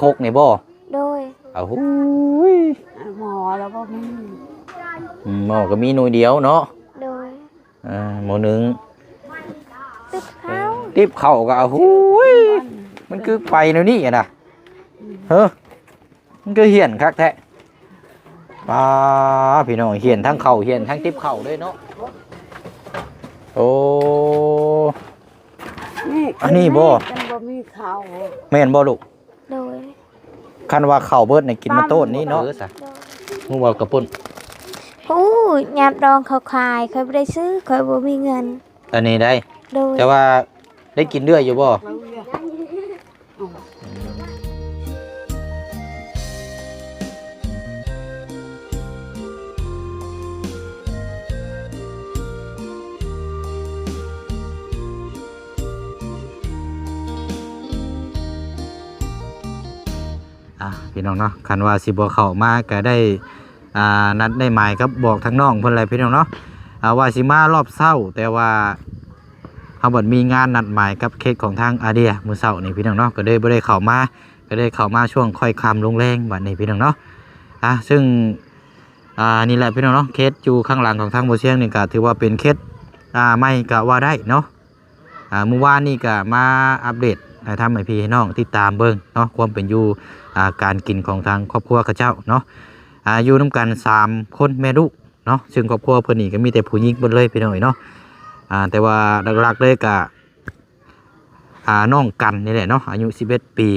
ຄົກນີ້ບໍ່? ໂດຍ. ອ້າວ ຫູຍ ໝໍລະບໍ່ມີ. ອືມ ໝໍກໍມີໜ່ວຍດຽວເນາະ. ໂດຍ. ເອີ ໝໍໜຶ່ງ ຕິບເຂົ້າ ຕິບເຂົ້າກໍ ອ້າວ ຫູຍ ມັນຄືໄປແນວນີ້ນະ. ເຮີ ມັນຄືຫ້ຽນຄັກແທ້. ປ້າ ພີ່ນ້ອງ ຫ້ຽນທັງເຂົ້າ ຫ້ຽນທັງຕິບເຂົ້າເລີຍເນາະ. ໂອ້ ນີ້ ອັນນີ້ບໍ່? ມັນບໍ່ມີເຂົ້າ ແມ່ນບໍ່ລູກ? ໂດຍ. ຄັນວ່າເຂົ້າເບິດນີ້ກິນມາໂຕນນີ້ເນາະ. ເອີ ຊະ ໂດຍ. ຮູ້ເວົ້າກະປຸ້ນ. ໂອ້ ຍາມດອງເຂົາຂາຍ ຂ້ອຍບໍ່ໄດ້ຊື້ ຂ້ອຍບໍ່ມີເງິນ. ອັນນີ້ໄດ້? ໂດຍ. ແຕ່ວ່າໄດ້ກິນເລື້ອຍຢູ່ບໍ່? ອ່າ ພີ່ນ້ອງເນາະ ຄັນວ່າຊິບໍ່ເຂົ້າມາກະໄດ້ ອ່າ ນັດໄດ້ໝາຍກັບບອກທາງນ້ອງເພິ່ນແຫຼະ ພີ່ນ້ອງເນາະ ອ່າ ວ່າຊິມາຮອບເຊົ້າ ແຕ່ວ່າເຮົາບັດມີງານນັດໝາຍກັບເຂດຂອງທາງອາເດຍມື້ເຊົ້ານີ້ ພີ່ນ້ອງເນາະ ກໍເລີຍບໍ່ໄດ້ເຂົ້າມາ ກໍເລີຍເຂົ້າມາຊ່ວງຄ່ອຍຄ່ຳລົງແລງບັດນີ້ ພີ່ນ້ອງເນາະ. ອ່າ ຊຶ່ງ ອ່າ ນີ້ແຫຼະ ພີ່ນ້ອງເນາະ ເຂດຢູ່ຂ້າງຫຼັງຂອງທາງບໍ່ຊຽງນີ້ກໍຖືວ່າເປັນເຂດ ອ່າ ໃໝ່ກໍວ່າໄດ້ເນາະ. ອ່າ ມື້ວານນີ້ກໍມາອັບເດດຖ່າຍທຳໃຫ້ພີ່ໃຫ້ນ້ອງຕິດຕາມເບິ່ງເນາະ ຄວາມເປັນຢູ່ ອ່າ ການກິນຂອງທາງຄອບຄົວເຂົາເຈົ້າເນາະ ອ່າ ຢູ່ນຳກັນສາມຄົນແມ່ລູກເນາະ ຊຶ່ງຄອບຄົວເພິ່ນນີ້ກໍມີແຕ່ຜູ້ຍິງເບິດເລີຍ ພີ່ນ້ອງເອີຍເນາະ. ອ່າ ແຕ່ວ່າຫຼັກໆເລີຍກໍ ອ່າ ນ້ອງກັນນີ້ແຫຼະເນາະ ອາຍຸສິບເອັດປີ.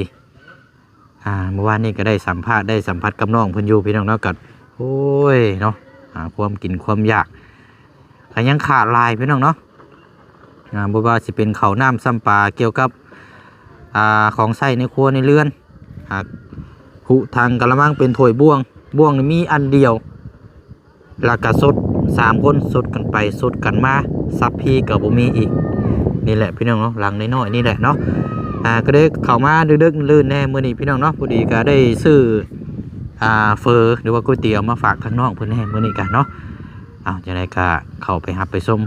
ອ່າ ເມື່ອວານນີ້ກໍໄດ້ສຳພາດ ໄດ້ສຳຜັດກັບນ້ອງເພິ່ນຢູ່ ພີ່ນ້ອງເນາະ ກໍ ໂອ້ຍ ເນາະ ອ່າ ຄວາມກິນຄວາມຢາກກໍຍັງຂາດຫຼາຍ ພີ່ນ້ອງເນາະ. ອ່າ ບໍ່ວ່າຊິເປັນເຂົ້ານ້ຳຊ້ຳປາ ກ່ຽວກັບ ອ່າ ຂອງໃຊ້ໃນຄົວໃນເຮືອນ ຫາກຄຸຖັງກະລະມັງ ເປັນຖ້ວຍບ່ວງ ບ່ວງນີ້ມີອັນດຽວ ແລ້ວກະສົດສາມຄົນ ສົດກັນໄປສົດກັນມາ ສັບພີກໍບໍ່ມີອີກ. ນີ້ແຫຼະ ພີ່ນ້ອງເນາະ ຫຼັງນ້ອຍໆນີ້ແຫຼະເນາະ. ອ່າ ກໍໄດ້ເຂົ້າມາດຶກໆ ລື່ນໆແດ່ມື້ນີ້ ພີ່ນ້ອງເນາະ ພໍດີກໍໄດ້ຊື້ ອ່າ ເຝີ ຫຼືວ່າກ໋ວຍຕຽວມາຝາກທາງນ້ອງເພິ່ນແດ່ມື້ນີ້ກະເນາະ. ເອົາ ຈັ່ງໃດກໍເຂົ້າໄປຮັບໄປຊົມ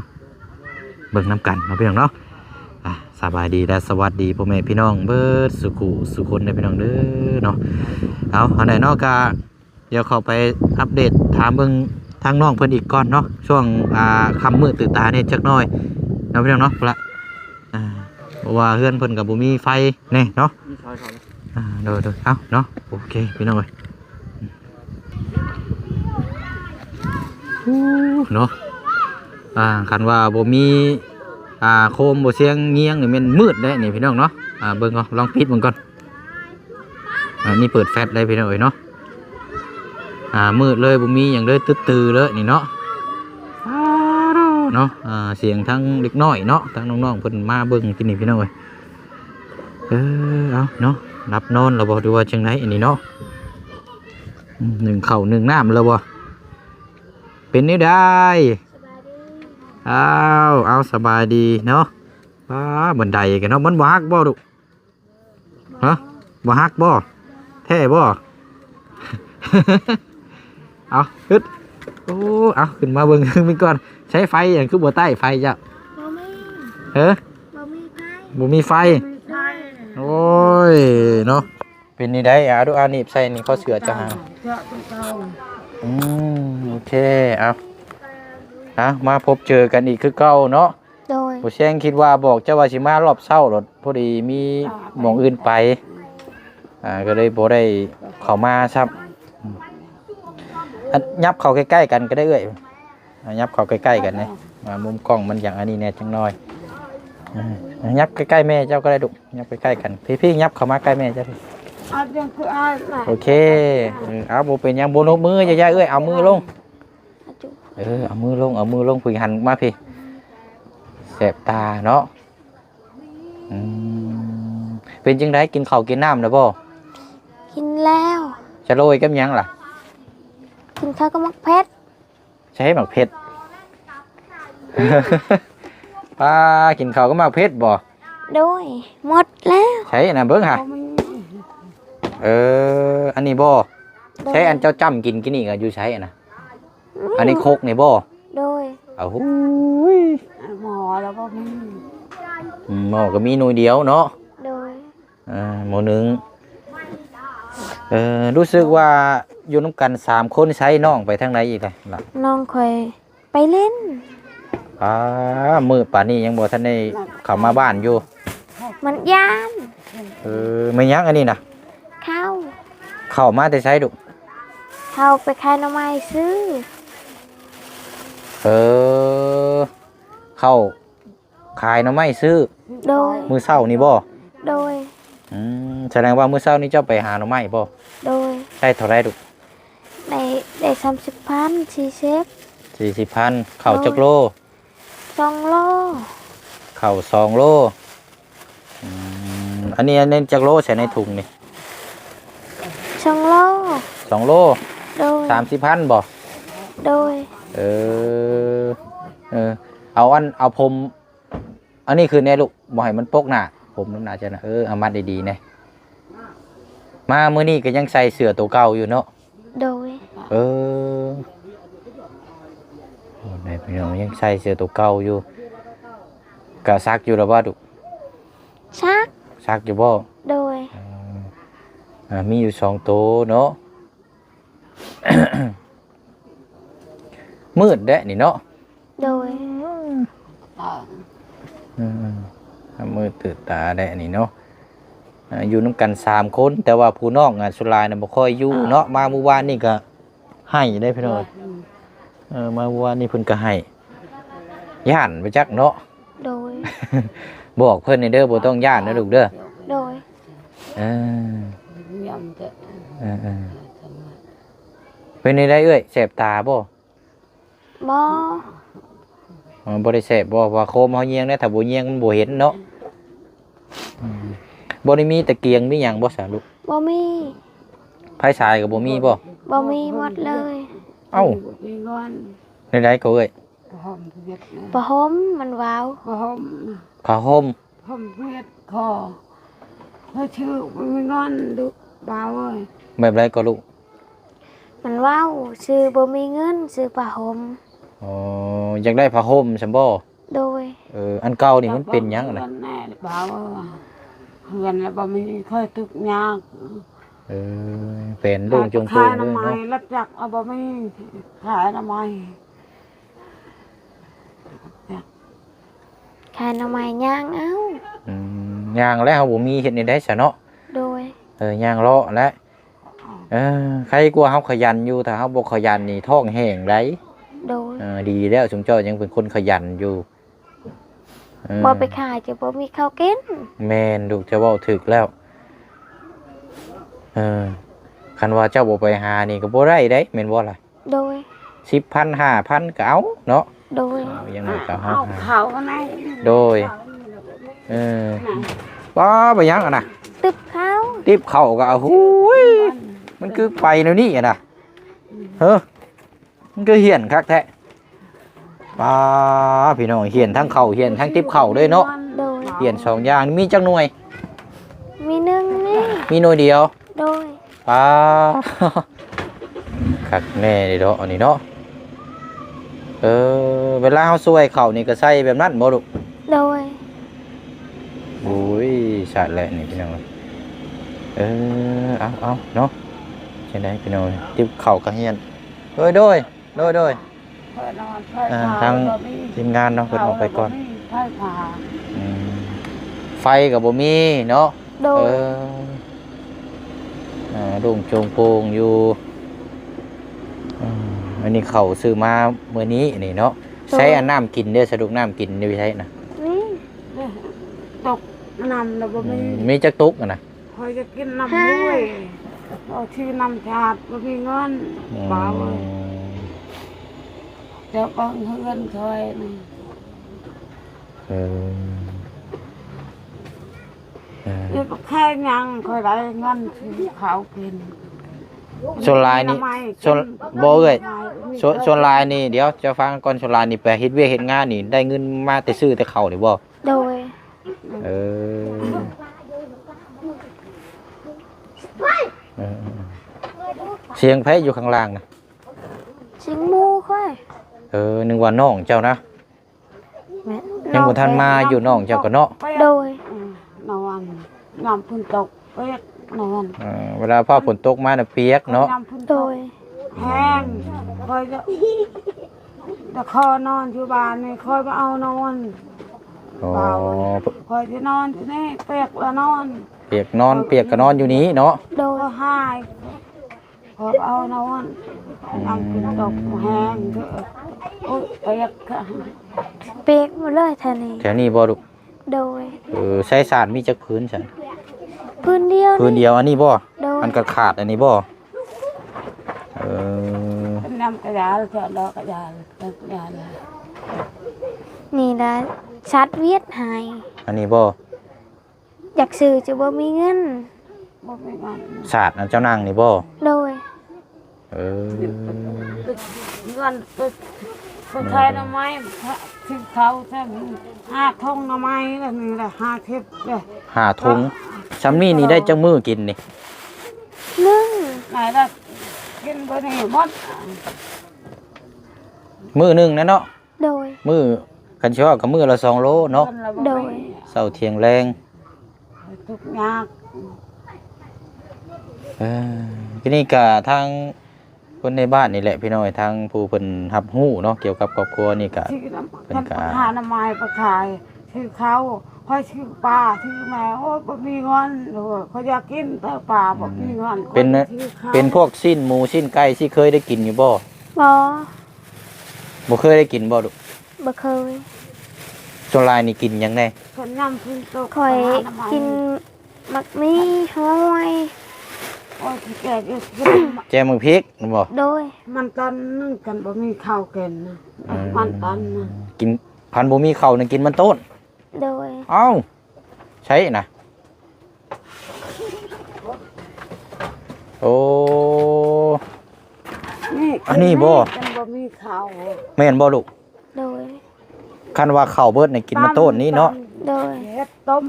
ເບິ່ງນຳກັນເນາະ ພີ່ນ້ອງເນາະ. ອ່າ ສະບາຍດີ ແລະ ສະຫວັດດີພໍ່ແມ່ພີ່ນ້ອງເບິດສູ່ຄູ່ສູ່ຄົນເດີ ພີ່ນ້ອງເດີເນາະ. ເອົາ ອັນໃດເນາະ ກະ ດຽວເຂົ້າໄປອັບເດດຖາມເບິ່ງທາງນ້ອງເພິ່ນອີກກ່ອນເນາະ ຊ່ວງ ອ່າ ຄ່ຳມືດຕື່ນຕາແດ່ຈັກໜ້ອຍເນາະ ພີ່ນ້ອງເນາະ. ພຸ້ນລະ ອ່າ ເພາະວ່າເຮືອນເພິ່ນກໍບໍ່ມີໄຟແນ່ເນາະ ມີໄຟເຂົາ ອ່າ ໂດຍໆ. ເອົາເນາະ ໂອເຄ ພີ່ນ້ອງເອີຍ ເນາະ. ອ່າ ຄັນວ່າບໍ່ມີ ອ່າ ໂຄມບໍ່ສຽງງຽງນີ້ແມ່ນມືດເດ້ນີ້ ພີ່ນ້ອງເນາະ. ອ່າ ເບິ່ງເອົາ ລອງປິດເບິ່ງກ່ອນ. ອ່າ ນີ້ເປີດແຟລດເລີຍ ພີ່ນ້ອງເອີຍເນາະ. ອ່າ ມືດເລີຍ ບໍ່ມີຫຍັງເລີຍ ຕຶດຕື້ເລີຍນີ້ເນາະ. ເນາະ ອ່າ ສຽງທັງເດັກນ້ອຍເນາະ ທັງນ້ອງໆເພິ່ນມາເບິ່ງກິນນີ້ ພີ່ນ້ອງເອີຍ. ເອີ ເອົາເນາະ ຫຼັບນອນແລ້ວບໍ່ ຫຼືວ່າຈັ່ງໃດອັນນີ້ເນາະ. ອືມ ໜຶ້ງເຂົ້າໜຶ້ງນ້ຳແລ້ວບໍ່? ເປັນແນວໃດ? ສະບາຍດີ. ອ້າວ ເອົາ ສະບາຍດີເນາະ. ປ້າ ບັນໄດກັນເນາະ ມັນບໍ່ຫັກບໍ່ລູກ? ຮະ ບໍ່ຫັກບໍ່? ແທ້ບໍ່? ເອົາ ຮຶດ ໂອ້ ເອົາ ຂຶ້ນມາເບິ່ງເບິ່ງກ່ອນ. ໃຊ້ໄຟຫຍັງຄືບໍ່ໄຕ້ໄຟເຈົ້າ? ບໍ່ມີ. ເອີ? ບໍ່ມີໄຟ. ບໍ່ມີໄຟ. ບໍ່ມີໄຟ. ໂອ້ຍ ເນາະ ເປັນນີ້ໄດ໋. ເອົາດູ ອາ ໜີບໃສ່ນີ້ ເຂົ້າເສື້ອເຈົ້າຫາ. ເສື້ອຕົວເກົ່າ. ອືມ ໂອເຄ ເອົາ ເອົາ ມາພົບເຈີກັນອີກຄືເກົ່າເນາະ. ໂດຍ. ຜູ້ແຊງຄິດວ່າບອກເຈົ້າວ່າຊິມາຮອບເຊົ້າໂລດ ພໍດີມີໝ່ອງອື່ນໄປ ອ່າ ກໍເລີຍບໍ່ໄດ້ເຂົ້າມາຊ້ຳ. ອືມ ອັນ ຫຍັບເຂົ້າໃກ້ໆກັນກໍໄດ້ເອື້ອຍ ອ່າ ຫຍັບເຂົ້າໃກ້ໆກັນເດ້ ອ່າ ມຸມກ້ອງມັນຫຍັງອັນນີ້ແດ່ຈັກໜ້ອຍ. ອືມ ຫຍັບໃກ້ໆແມ່ເຈົ້າກໍໄດ້ລູກ ຫຍັບໃກ້ໆກັນ. ພີ່ໆ ຫຍັບເຂົ້າມາໃກ້ແມ່ເຈົ້າ. ໂອເຄ ເອີ ເອົາ ບໍ່ເປັນຫຍັງ ບໍ່ນົບມື ຢ່າ ຢ່າເອື້ອຍ ເອົາມືລົງ. ເອີ ເອົາມືລົງ ເອົາມືລົງ ພີ່ ຫັນມາພີ່ ແສບຕາເນາະ. ອືມ ເປັນຈັ່ງໃດ ກິນເຂົ້າກິນນ້ຳແລ້ວບໍ່? ກິນແລ້ວ. ສະໂລຍກັບຫຍັງລະ? ກິນເຂົ້າກັບໝາກເຜັດ. ໃຊ້ໝາກເຜັດ ປ້າ ກິນເຂົ້າກັບໝາກເຜັດບໍ່? ໂດຍ ໝົດແລ້ວ. ໃຊ້ອັນນັ້ນເບິ່ງຫາ. ບໍ່ມີ. ເອີ ອັນນີ້ບໍ່? ໂດຍ. ໃຊ້ອັນເຈົ້າຈ້ຳກິນກີ້ນີ້ກໍຢູ່ໃສອັນນະ? ອືມ ອັນນີ້ຄົກນີ້ບໍ່? ໂດຍ. ອ້າວ ຫູຍ ໝໍລະບໍ່ມີ. ອືມ ໝໍກໍມີໜ່ວຍດຽວເນາະ. ໂດຍ. ເອີ ໝໍໜຶ່ງ ເອີ ຮູ້ສຶກວ່າຢູ່ນຳກັນສາມຄົນ ໃຊ້ນ້ອງໄປທາງໃດອີກລະ? ນ້ອງຂ້ອຍໄປຫຼິ້ນ. ອ້າ ມື້ປານນີ້ຍັງບໍ່ທັນໄດ້ເຂົ້າມາບ້ານຢູ່. ມັນຢ້ານ. ເອີ ແມ່ນຫຍັງອັນນີ້ນະ? ເຂົ້າ. ເຂົ້າມາແຕ່ໃສລູກ? ເຂົ້າໄປຂາຍໜໍ່ໄມ້ຊື້. ເອີ ເຂົ້າ ຂາຍໜໍ່ໄມ້ຊື້. ໂດຍ. ມື້ເຊົ້ານີ້ບໍ່? ໂດຍ. ອືມ ສະແດງວ່າມື້ເຊົ້ານີ້ເຈົ້າໄປຫາໜໍ່ໄມ້ບໍ່? ໂດຍ. ໄດ້ເທົ່າໃດລູກ? ໄດ້ ໄດ້ສາມສິບພັນ ສີ່ສິບ. ສີ່ສິບພັນ. ເຂົ້າຈັກໂລ? ໂດຍ. ສອງໂລ. ເຂົ້າສອງໂລ. ອືມ ອັນນີ້ ອັນນີ້ຈັກໂລໃສ່ໃນຖົງນີ້? ສອງໂລ. ສອງໂລ. ໂດຍ. ສາມສິບພັນບໍ່? ໂດຍ. ເອີ ເອີ ເອົາອັນ ເອົາຜົມ ອັນນີ້ຄືແນ່ລູກ ບໍ່ໃຫ້ມັນປົກໜ້າ ຜົມນຳໜ້າເຈົ້ານະ. ເອີ ເອົາມັດດີໆແນ່. ມາມື້ນີ້ກໍຍັງໃສ່ເສື້ອໂຕເກົ່າຢູ່ເນາະ? ໂດຍ. ເອີ ໂອ້ ແມ່ພີ່ນ້ອງ ຍັງໃສ່ເສື້ອໂຕເກົ່າຢູ່. ກະສັກຢູ່ລະບໍ່ລູກ? ສັກ. ສັກຢູ່ບໍ່? ໂດຍ. ເອີ ອ່າ ມີຢູ່ສອງໂຕເນາະ. ມືດແດ່ນີ້ເນາະ. ໂດຍ. ອືມ ອືມ ອືມ ມືດຕື່ນຕາແດ່ນີ້ເນາະ. ອ່າ ຢູ່ນຳກັນສາມຄົນ ແຕ່ວ່າຜູ້ນ້ອງ ອ່າ ສ່ວນຫຼາຍນະບໍ່ຄ່ອຍຢູ່ເນາະ. ມາມື້ວານນີ້ກະໄຫ້ເດ້ພີ່ນ້ອງ. ເອີ ມາມື້ວານນີ້ເພິ່ນກະໄຫ້ ຢ້ານບໍ່ຈັກເນາະ. ໂດຍ. ບອກເພິ່ນແດ່ເດີ ບໍ່ຕ້ອງຢ້ານນະລູກເດີ. ໂດຍ. ເອີ ເອີ ເປັນຈັ່ງໃດເອື້ອຍ ແສບຕາບໍ່? ບໍ່. ອໍ ບໍ່ໄດ້ແສບບໍ່? ວ່າໂຄມເຮົາແຍງໄດ້ ຖ້າບໍ່ແຍງມັນບໍ່ເຫັນເນາະ. ອືມ ບໍ່ໄດ້ມີຕະກຽງມີຫຍັງບໍ່ສະລູກ? ບໍ່ມີ. ໄຟສາຍກໍບໍ່ມີບໍ່? ບໍ່ມີໝົດເລີຍ. ເອົ້າ ມີເງິນ ແນວໃດກໍເອື້ອຍ? ຜ້າຫົ່ມ ຜ້າຫົ່ມມັນເວົ້າ. ຜ້າຫົ່ມ ຜ້າຫົ່ມ ຜົມເຮັດຄໍ ເຮົາຊື້ບໍ່ມີເງິນດຸບ່າວເອີຍ. ແບບໃດກໍລູກ? ມັນເວົ້າ ຊື້ບໍ່ມີເງິນຊື້ຜ້າຫົ່ມ. ອໍ ຢາກໄດ້ຜ້າຫົ່ມຊັ້ນບໍ່? ໂດຍ. ເອີ ອັນເກົ່ານີ້ມັນເປັນຫຍັງນະ? ເຮືອນແນ່ບ່າວເອີຍ ເຮືອນລະບໍ່ມີ ຂ້ອຍທຸກຍາກ. ເອີ ເປັນໂລງຈົງໂປ່ງເລີຍເນາະ. ຂາຍໜໍ່ໄມ້ ລັບຈັກເອົາ ບໍ່ມີ ຂາຍໜໍ່ໄມ້. ຂາຍໜໍ່ໄມ້ຍ່າງເອົາ. ອືມ ຍ່າງແລ້ວເຮົາບໍ່ມີເຮັດແນວໃດຊະເນາະ? ໂດຍ. ເອີ ຍ່າງເລາະແຫຼະ. ເອີ ໄຄກວ່າເຮົາຂະຫຍັນຢູ່ ຖ້າເຮົາບໍ່ຂະຫຍັນນີ້ທ້ອງແຫ້ງໃດ໋. ໂດຍ. ເອີ ດີແລ້ວ ຊຸມເຈົ້າຍັງເປັນຄົນຂະຫຍັນຢູ່. ເອີ ບໍ່ໄປຂາຍຈະບໍ່ມີເຂົ້າກິນ. ແມ່ນ ລູກເຈົ້າເວົ້າຖືກແລ້ວ. ເອີ ຄັນວ່າເຈົ້າບໍ່ໄປຫານີ້ກໍບໍ່ໄດ້ໃດ໋ ແມ່ນບໍ່ລະ? ໂດຍ. ສິບພັນ ຫ້າພັນກໍເອົາເນາະ. ໂດຍ. ເອົາ ຢ່າງໜ້ອຍກໍເອົາ ເອົາເຂົ້າໃນ. ໂດຍ. ເອີ ປ້າ ໄປຫຍັງຫັ້ນນະ? ຕິບເຂົ້າ. ຕິບເຂົ້າກໍເອົາ. ຫູຍ ມັນຄືໄປແນວນີ້ຫັ້ນນະ? ເຮີ ມັນຄືຫ້ຽນຄັກແທ້. ປ້າ ພີ່ນ້ອງ ຫ້ຽນທັງເຂົ້າ ຫ້ຽນທັງຕິບເຂົ້າເລີຍເນາະ. ໂດຍ. ຫ້ຽນສອງຢ່າງ. ມີຈັກໜ່ວຍ? ມີໜຶ່ງນີ້. ມີໜ່ວຍດຽວ? ໂດຍ. ປ້າ ຄັກແນ່ເດເນາະ ອັນນີ້ເນາະ. ເອີ ເວລາເຮົາຊ່ວຍເຂົ້ານີ້ກໍໃສ່ແບບນັ້ນບໍ່ລູກ? ໂດຍ. ໂອ້ຍ ສາດແຫຼະນີ້ພີ່ນ້ອງ. ເອີ ເອົາ ເອົາເນາະ. ຈັ່ງໃດພີ່ນ້ອງ ຕິບເຂົ້າກໍຮຽນ. ໂດຍ ໂດຍ. ໂດຍ ໂດຍ. ເພິ່ນນອນ ເອີ ທາງທີມງານເນາະ ເພິ່ນອອກໄປກ່ອນ. ໄຟກໍບໍ່ມີ ໄຟກໍບໍ່ມີເນາະ. ໂດຍ. ເອີ ອ່າ ໂລ່ງໂຈງໂປ່ງຢູ່. ເອີ ອັນນີ້ເຂົ້າຊື້ມາມື້ນີ້ນີ້ເນາະ. ໂດຍ. ໃຊ້ອັນນ້ຳກິນເດ້ ສະດຸກ ນ້ຳກິນຢູ່ໃສນະ? ນີ້ ຕົກນ້ຳລະບໍ່ມີ. ອືມ ມີຈັກຕຸກຫັ້ນນະ? ຂ້ອຍຈະກິນນ້ຳຫ້ວຍ ເອົາຊື່ນ້ຳສະອາດ ບໍ່ມີເງິນ. ອືມ ປ້າເອີຍ ເຈົ້າເບິ່ງເຮືອນຂ້ອຍນີ້. ເອີ ເອີ ແຄ່ຫຍັງຂ້ອຍໄດ້ເງິນຊື້ເຂົ້າກິນ. ສ່ວນຫຼາຍນີ້ ສ່ວນ ບໍ່ເອື້ອຍ ສ່ວນ ສ່ວນຫຼາຍນີ້ ດຽວເຈົ້າຟັງກ່ອນ ສ່ວນຫຼາຍນີ້ໄປເຮັດວຽກເຮັດງານນີ້ ໄດ້ເງິນມາແຕ່ຊື້ແຕ່ເຂົ້ານີ້ບໍ່? ໂດຍ. ເອີ ເອີ ເອີ ສຽງໃຜຢູ່ຂ້າງລ່າງນະ? ສຽງໝູ່ຂ້ອຍ. ເອີ ນຶກວ່ານ້ອງເຈົ້ານະ. ແມ່ນ. ຍັງບໍ່ທັນມາຢູ່ນ້ອງເຈົ້າກໍເນາະ. ໂດຍ. ອືມ ນອນ ຍາມຝົນຕົກເປີດ ນອນ. ເອີ ເວລາຟ້າຝົນຕົກມານະປຽກເນາະ. ຍາມຝົນ ໂດ ຕົກ ຍ ແຮງ ຂ້ອຍຈະ ຈະຂໍນອນຢູ່ບ້ານນີ້ ຂ້ອຍບໍ່ເອົານອນ. ອໍ ເບົາ ຂ້ອຍຈະນອນຢູ່ນີ້ ປຽກລະນອນ ປຽກນອນ ປຽກກໍນອນຢູ່ນີ້ເນາະ. ໂດ ຂ້ອຍຫາຍ ຂໍເອົານອນ. ອືມ ຍາມຝົນຕົກແຮງເດີ ໂອ້ຍ ປຽກ ປຽກໝົດເລີຍແຖວນີ້. ແຖວນີ້ບໍ່ລູກ? ໂດຍ. ເອີ ໃຊ້ສານມີຈັກພື້ນຊັ້ນ? ພື້ນດຽວ. ພື້ນດຽວອັນນີ້ບໍ່? ໂດຍ. ອັນຂາດໆ ອັນນີ້ບໍ່? ເອີ ເປັນນຳກະຢາ ເຈາະດອກກະຢາ ກະຢາ. ນີ້ລະສັດວຽດໃຫ້. ອັນນີ້ບໍ່? ຢາກຊື້ຈະບໍ່ມີເງິນ. ບໍ່ມີເງິນ. ສາດອັນເຈົ້ານັ່ງນີ້ບໍ່? ໂດຍ. ເອີ ເງິນໄປ ໄປຂາຍໜໍ່ໄມ້ ຊື້ເຂົ້າ ຊື້ຫ້າຖົງໜໍ່ໄມ້ ແລ້ວນີ້ລະຫ້າສິບເດ້ ຫ້າຖົງ. ສ່ຳນີ້ນີ້ໄດ້ຈັກມື້ກິນນີ້? ໜຶ່ງ ໄດ້ລະ ກິນມື້ນີ້ໝົດ ມື້ໜຶ່ງນະເນາະ. ໂດຍ. ມື້ ຄັນຊິເວົ້າກໍມື້ລະສອງໂລເນາະ. ໂດຍ. ເຊົ້າທ່ຽງແລງ ທຸກຍາກ. ເອີ ທີນີ້ກໍທາງຄົນໃນບ້ານນີ້ແຫຼະພີ່ນ້ອງ ທາງຜູ້ເພິ່ນຮັບຮູ້ເນາະ ກ່ຽວກັບຄອບຄົວນີ້ກໍ ຊິນຳ ເພິ່ນກໍຫາໜໍ່ໄມ້ໄປຂາຍ ຊື້ເຂົ້າ ຂ້ອຍຊື້ປາ ຊື້ແມວ ໂອ້ຍ ບໍ່ມີເງິນ ໂອ້ຍ ຂ້ອຍຢາກກິນແຕ່ປາ ບໍ່ມີເງິນ. ເປັນ ເປັນພວກຊີ້ນໝູ ຊີ້ນໄກ່ ຊິເຄີຍໄດ້ກິນຢູ່ບໍ່? ບໍ່. ບໍ່ເຄີຍໄດ້ກິນບໍ່ລູກ? ບໍ່ເຄີຍ. ສ່ວນຫຼາຍນີ້ກິນຫຍັງແດ່? ຂ້ອຍກິນໝາກມີ ຫອຍ ໂອ້ຍ ແຈ່ວໝາກພິກແມ່ນບໍ່? ໂດຍ. ມັນຕົ້ນ ຄັນບໍ່ມີເຂົ້າກິນນະ ອືມ ມັນຕົ້ນນະ ກິນ ຄັນບໍ່ມີເຂົ້ານະກິນມັນຕົ້ນ. ໂດຍ. ເອົ້າ ໃສນະ? ໂອ້ ນີ້ ອັນນີ້ບໍ່? ມັນບໍ່ມີເຂົ້າ ແມ່ນບໍ່ລູກ? ໂດຍ. ຄັນວ່າເຂົ້າເບິດນີ້ກິນມັນໂຕນນີ້ເນາະ. ໂດຍ. ເຮັດຕົ້ມ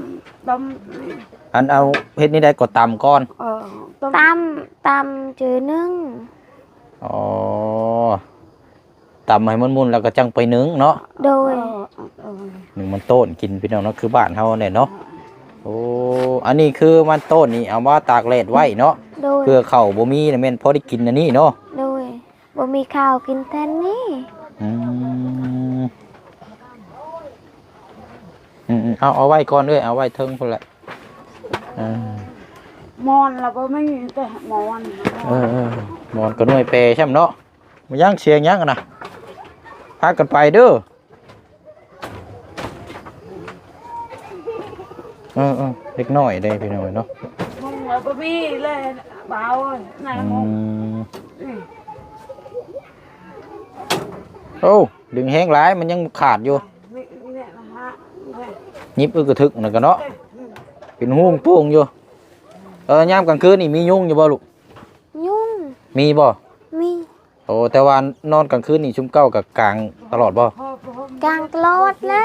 ຕົ້ມ ອັນເອົາເຮັດນີ້ໄດ້ກໍຕຳກ່ອນ. ເອີ ຕົ້ມ ຕຳ ຕຳຈື່ໜຶ່ງ. ອໍ ຕຳໃຫ້ມັນໝຸ່ນແລ້ວກໍຈັ່ງໄປໜຶ້ງເນາະ. ໂດຍ. ເອີ ເອີ ໜຶ້ງມັນໂຕນກິນພີ່ນ້ອງເນາະ ຄືບ້ານເຮົາແຫຼະເນາະ. ໂອ້ ອັນນີ້ຄືມັນໂຕນນີ້ເອົາມາຕາກແດດໄວ້ເນາະ. ໂດຍ. ເພື່ອເຂົ້າບໍ່ມີນະແມ່ນພໍໄດ້ກິນອັນນີ້ເນາະ. ໂດຍ. ບໍ່ມີເຂົ້າກິນແທນນີ້. ອືມ ອືມ ເອົາ ເອົາໄວ້ກ່ອນເອີຍ ເອົາໄວ້ເທິງພຸ້ນແຫຼະ. ເອີ ໝອນລະບໍ່ມີ ແຕ່ໝອນ. ເອີ ເອີ ໝອນກໍໜ່ວຍແປຊ້ຳເນາະ. ມາຍັງສຽງຫຍັງຫັ້ນນະ ພາກັນໄປເດີ. ເອີ ເອີ ເດັກນ້ອຍເດ້ພີ່ນ້ອງເນາະ. ມຸງລະບໍ່ມີເລີຍ ບ່າວເອີຍ ອືມ ໂອ້ ດຶງແຮງຫຼາຍ ມັນຍັງຂາດຢູ່. ນີ້ ນີ້ນະຮະ ຫຍິບອຶກກະທຶກນັ້ນກະເນາະ. ເອີ ເປັນຮູໂປ່ງຢູ່. ເອີ ຍາມກາງຄືນນີ້ມີຍຸງຢູ່ບໍ່ລູກ? ຍຸງ ມີບໍ່? ມີ. ໂອ້ ແຕ່ວ່ານອນກາງຄືນນີ້ຊຸມເຈົ້າກໍກາງຕະຫຼອດບໍ່? ກາງຕະຫຼອດແຫຼະ.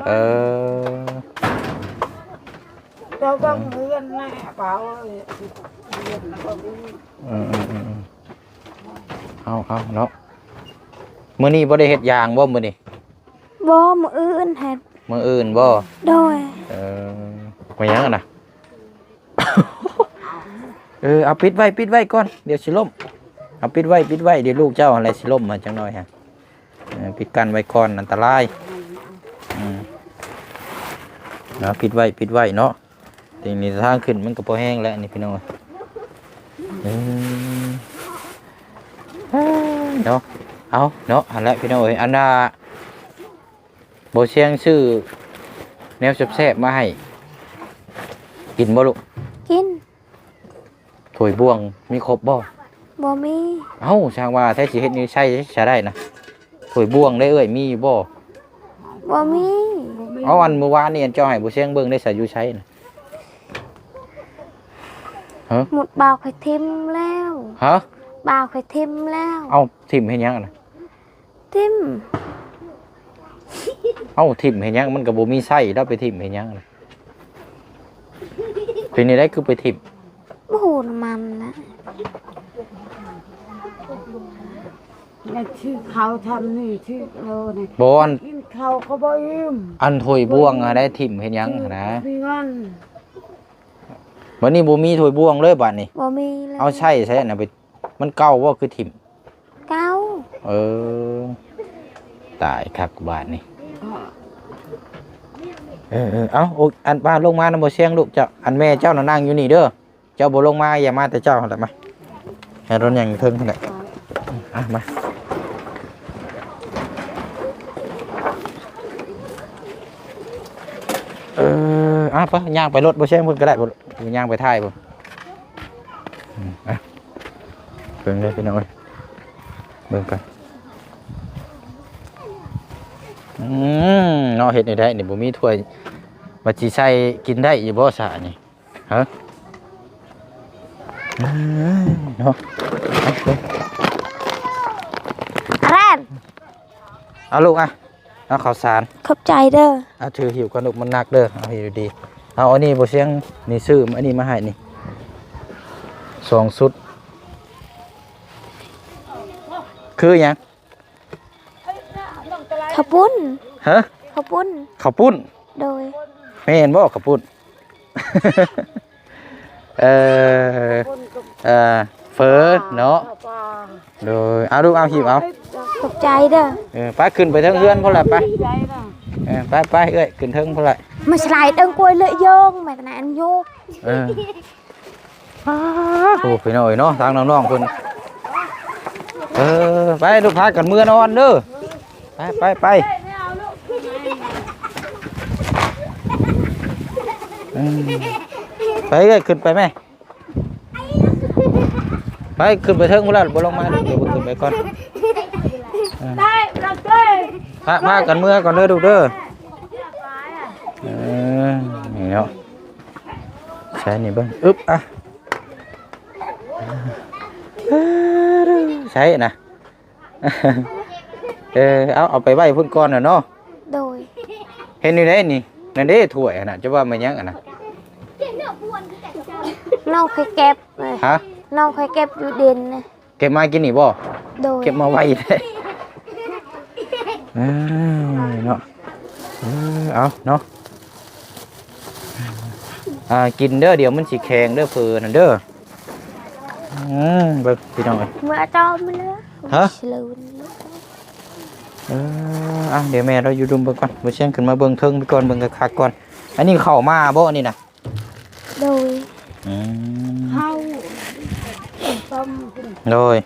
ເອີ ເຈົ້າເບິ່ງເຮືອນແນ່ ປາເອີຍ ເຮືອນນະບໍ່ມີ. ເອີ ເອີ ເອີ ເອີ ເອົາ ເອົາເນາະ. ມື້ນີ້ບໍ່ໄດ້ເຮັດຢາງບໍ່ມື້ນີ້? ບໍ່ ມື້ອື່ນເຮັດ. ມື້ອື່ນບໍ່? ໂດຍ. ເອີ ມາຫຍັງຫັ້ນນະ? ເອີ ເອົາປິດໄວ້ ປິດໄວ້ກ່ອນ ດຽວຊິລົ້ມ. ເອົາປິດໄວ້ ປິດໄວ້ ດຽວລູກເຈົ້າຫັ້ນແຫຼະຊິລົ້ມມາຈັກໜ້ອຍຫັ້ນ. ເອີ ປິດກັ້ນໄວ້ກ່ອນ ອັນຕະລາຍ. ອືມ ເອົາປິດໄວ້ ປິດໄວເນາະ. ທີນີ້ທາງຂຶ້ນມັນກໍພໍແຮງແລ້ວນີ້ພີ່ນ້ອງ. ເອີ ເນາະ ເອົາເນາະ ຫັ້ນແຫຼະພີ່ນ້ອງເອີຍ. ອັນນ່າ ບໍ່ຊຽງຊື້ແນວແຊບໆມາໃຫ້ກິນບໍ່ລູກ? ກິນ. ຖ້ວຍບ່ວງມີຄົບບໍ່? ບໍ່ມີ. ເອົ້າ ຊ່າງວ່າແທ້ ຊິເຮັດຢູ່ໃສ ໃສໄດ້ນະ? ຖ້ວຍບ່ວງເດ້ເອື້ອຍ ມີຢູ່ບໍ່? ບໍ່ມີ. ເອົາ ອັນມື້ວານນີ້ ອັນເຈົ້າໃຫ້ບໍ່ຊຽງເບິ່ງໄດ້ໃສ ຢູ່ໃສນະ? ຮະ? ໝົດບ່າວຂ້ອຍຖິ້ມແລ້ວ. ຮະ? ບ່າວຂ້ອຍຖິ້ມແລ້ວ. ເອົ້າ ຖິ້ມເຮັດຫຍັງນະ? ຖິ້ມ. ເອົ້າ ຖິ້ມເຮັດຫຍັງ? ມັນກໍບໍ່ມີໃຊ້ ລະໄປຖິ້ມເຮັດຫຍັງ? ເປັນແນວໃດຄືໄປຖິ້ມ? ບໍ່ຮູ້ນຳມັນລະ. ແມ່ນຊື່ເຂົາທຳນີ້ ຊື່ໂລນີ້ ບໍ່ ອັນ ກິນເຂົ້າກໍບໍ່ອີ່ມ. ອັນຖ້ວຍບ່ວງຫັ້ນໄດ້ຖິ້ມເຮັດຫຍັງຫັ້ນນະ? ມີເງິນ. ບັດນີ້ບໍ່ມີຖ້ວຍບ່ວງເລີຍບາດນີ້. ບໍ່ມີເລີຍ. ເອົາໃຊ້ໃຊ້ນະ ໄປ ມັນເກົ່າບໍ່ ຄືຖິ້ມ? ເກົ່າ. ເອີ ຕາຍຄັກບາດນີ້. ເອີໆ ເອົາ ໂອ ອັນ ປ້າລົງມານຳບໍ່ຊຽງລູກເຈົ້າ. ອັນແມ່ເຈົ້ານະນັ່ງຢູ່ນີ້ເດີ. ເຈົ້າບໍ່ລົງມາ ຢ່າມາແຕ່ເຈົ້າຫັ້ນແຫຼະ ມາ ໃຫ້ລົດຍ່າງເທິງຫັ້ນແຫຼະ. ອ່ະ ມາ ເອີ ອ່ະ ໄປ ຍ່າງໄປລົດບໍ່ແຊງພຸ້ນກໍໄດ້ ບໍ່ ຍ່າງໄປທ້າຍພຸ້ນ. ອືມ ອ່ະ ເບິ່ງເດີພີ່ນ້ອງເອີຍ ເບິ່ງກັນ. ອືມ ເນາະ ເຮັດແນວໃດນີ້ ບໍ່ມີຖ້ວຍ ວ່າຊິໃສ່ກິນໄດ້ຢູ່ບໍ່ຊະນີ້? ຮະ ເອີ ເນາະ ອາແລນ ເອົາລູກ ອ່ະ ເອົາເຂົ້າສານ. ຂອບໃຈເດີ. ອ່ະ ຖືຫິ້ວກ່ອນລູກ ມັນໜັກເດີ. ເອົາຫິ້ວດີໆ. ເອົາອັນນີ້ບໍ່ຊຽງ ນີ້ຊື້ອັນນີ້ມາໃຫ້ນີ້ ສອງຊຸດ. ຄືຫຍັງ? ເຂົ້າປຸ້ນ. ຮະ? ເຂົ້າປຸ້ນ. ເຂົ້າປຸ້ນ? ໂດຍ. ແມ່ນບໍ່ເຂົ້າປຸ້ນ? ເອີ ເອີ ເຝີເນາະ. ໂດຍ. ເອົາລູກ ເອົາ ຫິ້ວເອົາ. ຂອບໃຈເດີ. ເອີ ໄປ ຂຶ້ນໄປເທິງເຮືອນພຸ້ນລະ ໄປ. ເອີ ໄປໆ ເອື້ອຍ ຂຶ້ນເທິງພຸ້ນລະ. ມາສະໄລເດີງກວຍເລີຍໂຍງ ແມ່ຕະນານໂຍກ. ເອີ ໂອ້ ພີ່ນ້ອງເອີຍເນາະ ທາງນ້ອງໆເພິ່ນ. ເອີ ໄປລູກ ພາກັນເມືອນອນເດີ. ໄປ ໄປ ໄປ ອືມ ໄປເອີຍ ຂຶ້ນໄປແມ່. ໄປ ຂຶ້ນໄປເທິງພຸ້ນລະ ບໍ່ລົງມາດອກ ດຽວເພິ່ນຂຶ້ນໄປກ່ອນ. ເອີ ພາ ພາກັນເມືອກ່ອນເດີລູກເດີ. ເອີ ນີ້ເນາະ. ໃສ່ນີ້ເບິ່ງ ອຶບ ອ່ະ ໃສ່ນະ. ເອີ ເອົາ ເອົາໄປໄວ້ພຸ້ນກ່ອນນະເນາະ. ໂດຍ. ເຫັນຢູ່ໃດນີ້ ນັ້ນເດ້ຖ້ວຍຫັ້ນນະ ຈະວ່າແມ່ນຫຍັງຫັ້ນນະ? ນ້ອງເຄີຍເກັບ. ຮະ? ນ້ອງເຄີຍເກັບຢູ່ດິນນະ. ເກັບມາກິນນີ້ບໍ່? ໂດຍ. ເກັບມາໄວ້ແທ້. ເອີ ເນາະ ເອີ ເອົາເນາະ ອ່າ ກິນເດີ ດຽວມັນຊິແຂງເດີ ເຝີນັ້ນເດີ. ອືມ ເບິ່ງພີ່ນ້ອງເອີຍ ເມື່ອຈອມມາເລີຍ. ຮະ? ເອີ ອ່ະ ດຽວແມ່ລາວຢູ່ດຸມເບິ່ງກ່ອນ ບໍ່ຊຽງຂຶ້ນມາເບິ່ງເທິງໄປກ່ອນ ເບິ່ງຄັກໆກ່ອນ. ອັນນີ້ເຂົ້າມາບໍ່ ອັນນີ້ນະ? ໂດຍ. ອືມ ເຂົ້າຕົ້ມ. ໂດຍ.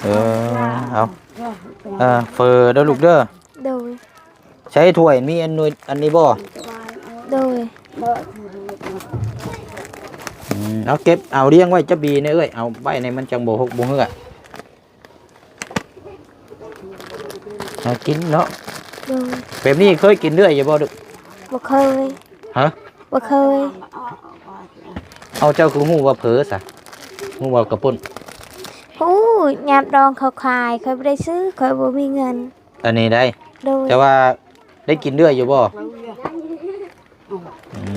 ເອີ ເອົາ ເອີ ເຝີເດີລູກເດີ. ໂດຍ. ໃຊ້ຖ້ວຍ ມີອັນໜ່ວຍ ອັນນີ້ບໍ່? ໂດຍ. ອືມ ເອົາເກັບ ເອົາລຽງໄວ້ຈັກບີແດ່ເອື້ອຍ ເອົາໄວ້ໃນມັນຈັ່ງບໍ່ຫົກບໍ່ເຫື່ອ. ຫາກິນເນາະ. ໂດຍ. ແບບນີ້ເຄີຍກິນເລື້ອຍຢູ່ບໍ່ດຸ? ບໍ່ເຄີຍ. ຮະ? ບໍ່ເຄີຍ. ເອົາ ເຈົ້າຄືຮູ້ວ່າເຝີຊະ? ຮູ້ວ່າເຂົ້າປຸ້ນ? ຮູ້ ຍາມດອງເຂົາຂາຍ ຂ້ອຍບໍ່ໄດ້ຊື້ ຂ້ອຍບໍ່ມີເງິນ. ອັນນີ້ໃດ? ໂດຍ. ແຕ່ວ່າໄດ້ກິນເລື້ອຍຢູ່ບໍ່? ອື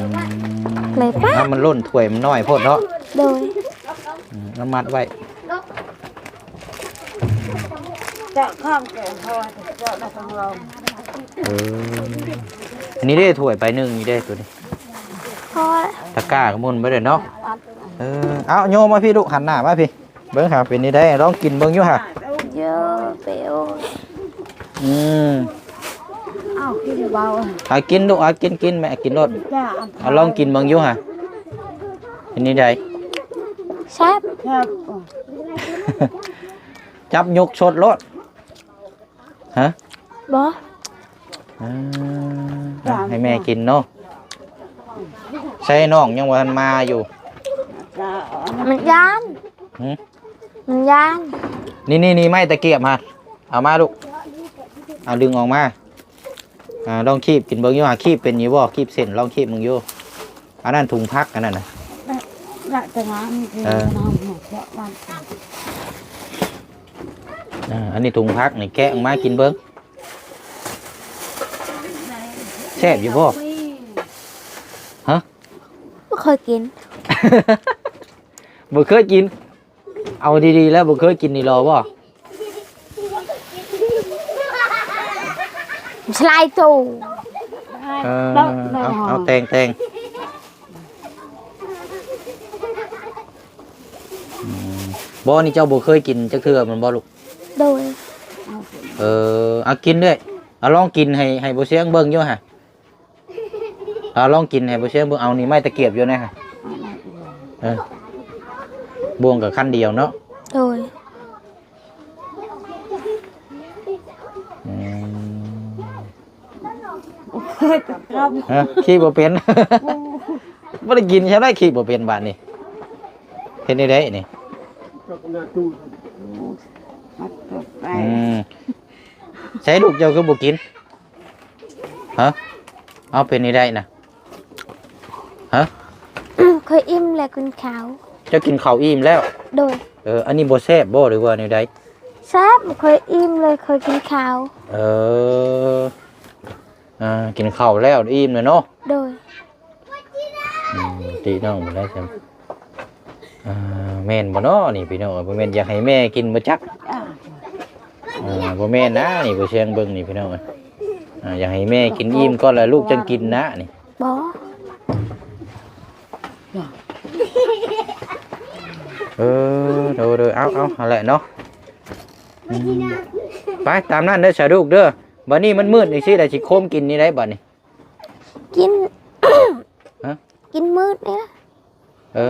ມ ເລີຍປະ ນ້ຳມັນລົ້ນຖ້ວຍມັນນ້ອຍໂພດເນາະ. ໂດຍ. ອືມ ເອົາມັດໄວ້ ຈະຂ້າມແກງເຮົາ ຈະໄດ້ທາງລອງ. ເອີ ອັນນີ້ເດ້ ຖ້ວຍໃບໜຶ່ງນີ້ເດ້ ໂຕນີ້ ພໍ ຕະກ້າກໍໝຸ່ນໄປເດ້ເນາະ. ເອີ ເອົາ ໂຍມມາພີ້ລູກ ຫັນໜ້າມາພີ້. ເບິ່ງຫາເປັນແນວໃດ ລອງກິນເບິ່ງຢູ່ຫະ. ເຢີເປໂອ. ອືມ ເອົາກິນເບົາ ຫາກິນລູກ ຫາກິນ ກິນແມ່ ກິນໂລດ. ເອົາລອງກິນເບິ່ງຢູ່ຫະ ເປັນແນວໃດ? ແຊບ ແຊບ. ຈັບຍົກຊົດໂລດ. ຮະ? ບໍ່ ອ່າ ໃຫ້ແມ່ກິນເນາະ. ໃສ່ນ້ອງຍັງບໍ່ທັນມາຢູ່ ມັນຢ້ານ. ຫື? ມັນຢ້ານ. ນີ້ໆໆ ໄມ້ຕະກຽບຫະ ເອົາມາລູກ ເອົາດຶງອອກມາ. ອ່າ ລອງຄີບກິນເບິ່ງຢູ່ຫະ ຄີບເປັນຢູ່ບໍ່? ຄີບເສັ້ນ ລອງຄີບເບິ່ງຢູ່. ອັນນັ້ນຖົງຜັກ ອັນນັ້ນນະ ລະຈະງາມ. ເອີ ອັນນີ້ຖົງຜັກນີ້ ແກະອອກມາກິນເບິ່ງ. ແຊບຢູ່ບໍ່? ຮະ? ບໍ່ເຄີຍກິນ. ບໍ່ເຄີຍກິນ? ເອົາດີໆ ແລ້ວບໍ່ເຄີຍກິນນີ້ລໍບໍ່? ສະໄລໂຕ. ເອີ ເອົາ ເອົາແຕ່ງໆ. ອືມ ບໍ່ ນີ້ເຈົ້າບໍ່ເຄີຍກິນຈັກເທື່ອແມ່ນບໍ່ລູກ? ໂດຍ. ເອີ ເອົາກິນເອື້ອຍ ເອົາລອງກິນໃຫ້ ໃຫ້ບໍ່ຊຽງເບິ່ງຢູ່ຫະ ເອົາລອງກິນໃຫ້ບໍ່ຊຽງເບິ່ງ ເອົານີ້ໄມ້ຕະກຽບຢູ່ນະຫະ ເອີ ບ່ວງກໍຄັນດຽວເນາະ. ໂດຍ. ອືມ ໂອ້ຍ ເອີ ຂີ້ບໍ່ເປັນ ບໍ່ໄດ້ກິນຊະໄດ້ ຂີ້ບໍ່ເປັນບາດນີ້ ເຮັດແນວໃດນີ້? ອືມ ໃສລູກເຈົ້າຄືບໍ່ກິນ? ຮະ ເອົາ ເປັນແນວໃດນະ? ຮະ ຂ້ອຍອີ່ມແລ້ວກິນເຂົ້າ. ເຈົ້າກິນເຂົ້າອີ່ມແລ້ວ? ໂດຍ. ເອີ ອັນນີ້ບໍ່ແຊບບໍ່ ຫຼືວ່າແນວໃດ? ແຊບ ຂ້ອຍອີ່ມເລີຍ ຂ້ອຍກິນເຂົ້າ. ເອີ ອ່າ ກິນເຂົ້າແລ້ວອີ່ມແລ້ວເນາະ? ໂດຍ. ອືມ ຕິນ້ອງບໍ່ໄດ້ຊັ້ນ ອ່າ ແມ່ນບໍ່ເນາະນີ້ພີ່ນ້ອງເອີຍ? ບໍ່ແມ່ນຢາກໃຫ້ແມ່ກິນບໍ່ຈັກ? ອ່າ ອ່າ ບໍ່ແມ່ນນະນີ້ ບໍ່ແຊງເບິ່ງນີ້ພີ່ນ້ອງເອີຍ ອ່າ ຢາກໃຫ້ແມ່ກິນອີ່ມກ່ອນ ແລ້ວລູກຈັ່ງກິນນະນີ້. ບໍ່ ເອີ ໂດຍໆ ເອົາໆ ຫັ້ນແຫຼະເນາະ ອືມ ໄປຕາມນັ້ນເດີສາລູກເດີ. ບັດນີ້ມັນມືດຈັ່ງຊີ້ແຫຼະ ຊິໂຄມກິນນີ້ໄດ້ບັດນີ້ ກິນ ຮະ ກິນມືດນີ້ລະ. ເອີ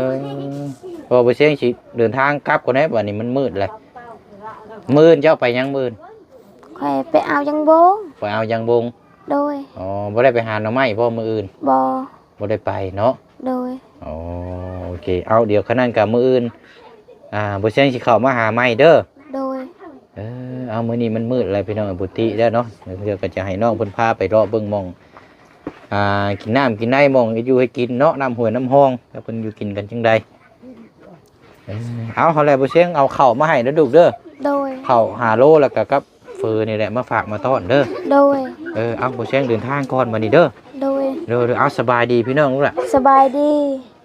ເພາະວ່າບໍ່ຊຽງຊິເດີນທາງກັບກ່ອນແດ່ ບັດນີ້ມັນມືດແລ້ວ. ມື້ອື່ນເຈົ້າໄປຫຍັງມື້ອື່ນ? ຂ້ອຍໄປເອົາຢາງບົງ. ໄປເອົາຢາງບົງ? ໂດຍ. ອໍ ບໍ່ໄດ້ໄປຫາໜໍ່ໄມ້ບໍ່ມື້ອື່ນ? ບໍ່. ບໍ່ໄດ້ໄປເນາະ? ໂດຍ. ອໍ ໂອເຄ ເອົາ ດຽວຄັນນັ້ນກະມື້ອື່ນ ອ່າ ບໍ່ຊຽງຊິເຂົ້າມາຫາໃໝ່ເດີ. ໂດຍ. ເອີ ເອົາ ມື້ນີ້ມັນມືດແລ້ວພີ່ນ້ອງ ບຸຕິແລ້ວເນາະ ເທື່ອກໍຈະໃຫ້ນ້ອງເພິ່ນພາໄປເລາະເບິ່ງໝ່ອງ ອ່າ ກິນນ້ຳກິນໃນ ໝ່ອງເຮັດຢູ່ເຮັດກິນເນາະ ນ້ຳຫ້ວຍນ້ຳຮ່ອງ ວ່າເພິ່ນຢູ່ກິນກັນຈັ່ງໃດ. ເອີ ເອົາ ເອົາແຫຼະ ບໍ່ຊຽງເອົາເຂົ້າມາໃຫ້ເດີລູກເດີ. ໂດຍ. ເຂົ້າຫ້າໂລ ແລ້ວກໍກັບເຝີນີ້ແຫຼະ ມາຝາກມາຕ້ອນເດີ. ໂດຍ. ເອີ ເອົາ ບໍ່ຊຽງເດີນທາງກ່ອນບັດນີ້ເດີ. ໂດຍ. ເດີໆ ເອົາ ສະບາຍດີພີ່ນ້ອງລູກຫຼ້າ. ສະບາຍດີ.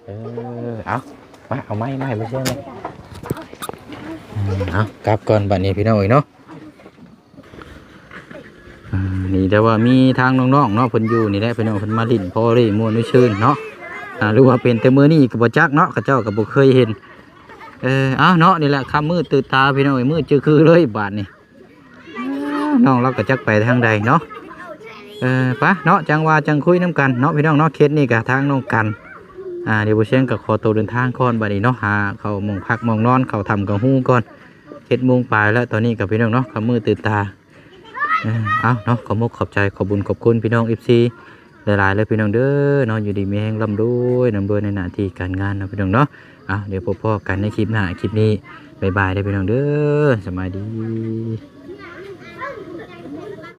ເອີ ເອົາ ມາ ເອົາໄມ້ມາໃຫ້ບໍ່ຊຽງເລີຍ. ເອົາ ກັບກ່ອນບັດນີ້ພີ່ນ້ອງເອີຍເນາະ. ອ່າ ນີ້ແຕ່ວ່າມີທາງນ້ອງໆເນາະ ເພິ່ນຢູ່ນີ້ແຫຼະພີ່ນ້ອງ ເພິ່ນມາຫຼິ້ນພໍໄດ້ມ່ວນໄດ້ຊື່ນເນາະ. ອ່າ ຫຼືວ່າເປັນແຕ່ມື້ນີ້ກໍບໍ່ຈັກເນາະ ເຂົາເຈົ້າກໍບໍ່ເຄີຍເຫັນ. ເອີ ເອົາເນາະ ນີ້ແຫຼະ ຄ່ຳມືດຕື່ນຕາພີ່ນ້ອງເອີຍ ມືດຈື່ຄືເລີຍບາດນີ້. ນ້ອງລາວກໍຈັກໄປທາງໃດເນາະ. ເອີ ໄປເນາະ ຈັ່ງວ່າຈັ່ງຄຸຍນຳກັນເນາະພີ່ນ້ອງເນາະ. ເຂດນີ້ກໍທາງນ້ອງກັນ ອ່າ ດຽວບໍ່ຊຽງກໍຂໍໂຕເດີນທາງກ່ອນບັດນີ້ເນາະ ຫາເຂົ້າໝ່ອງພັກໝ່ອງນອນ ເຂົ້າຖ້ຳກໍຮູ້ກ່ອນ. ເຈັດໂມງປາຍແລ້ວຕອນນີ້ກໍພີ່ນ້ອງເນາະ ຄ່ຳມືດຕື່ນຕາ. ເອີ ເອົາເນາະ ຂໍມຸກຂອບໃຈ ຂອບບຸນຂອບຄຸນພີ່ນ້ອງ ເອັຟຊີ ຫຼາຍໆເລີຍພີ່ນ້ອງເດີເນາະ. ຢູ່ດີມີແຮງ ລ່ຳລວຍ ລ່ຳລວຍໃນໜ້າທີ່ການງານເນາະພີ່ນ້ອງເນາະ. ເອົາ ດຽວພົບພໍ້ກັນໃນຄລິບໜ້າ ຄລິບນີ້ ບາຍບາຍເດີພີ່ນ້ອງເດີ ສະບາຍດີ.